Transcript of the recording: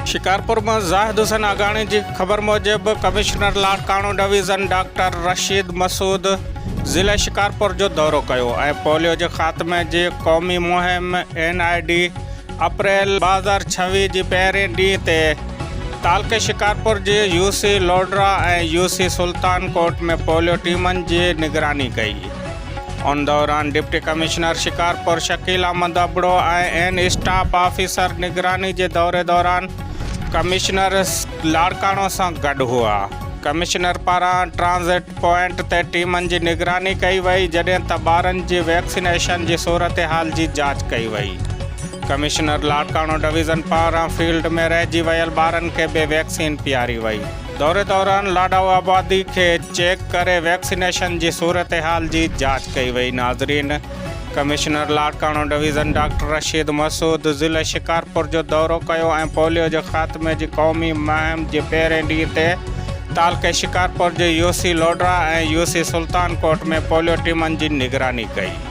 شڪارپور مان زاهد حسين آگاڻي جي خبر موجب commissioner Larkana division doctor Rashid Masood ضلعي شڪارپور جو دورو ڪيو ۽ پوليو جي خاتمي جي قومي مهم اين I D April 2026 جي پهرين ڏينهن تي تعلقي شڪارپور جي U C Lodhra ۽ U C Sultan Kot ۾ polio ٽيمن جي نگراني ڪئي. ان دوران deputy commissioner Shikarpur Shakeel Ahmed Abro ۽ N staff officer نگراني جي دوري دوران ڪمشنر لاڙڪاڻو سان گڏ هئا. ڪمشنر پاران ٽرانزٽ پوائنٽ تي ٽيمن جي نگراني ڪئي وئي جڏهن ته ٻارن جي ويڪسينيشن جي صورتحال جي جاچ ڪئي وئي. ڪمشنر لاڙڪاڻو ڊويزن پاران فيلڊ ۾ رهجي ويل ٻارن کي به ويڪسين پياري وئي. دوري دوران لاڏائو آبادي کي چيڪ ڪري ويڪسينيشن جي صورتحال جي جاچ ڪئي وئي ناظرين commissioner Larkana division doctor Rashid Masood ضلعي شڪارپور جو دورو ڪيو ۽ پوليو جي خاتمي جي قومي مهم جي پهرين ڏينهن تي تعلقي شڪارپور جي U C Lodhra ۽ U C Sultan Kot ۾ polio ٽيمن جي نگراني ڪئي.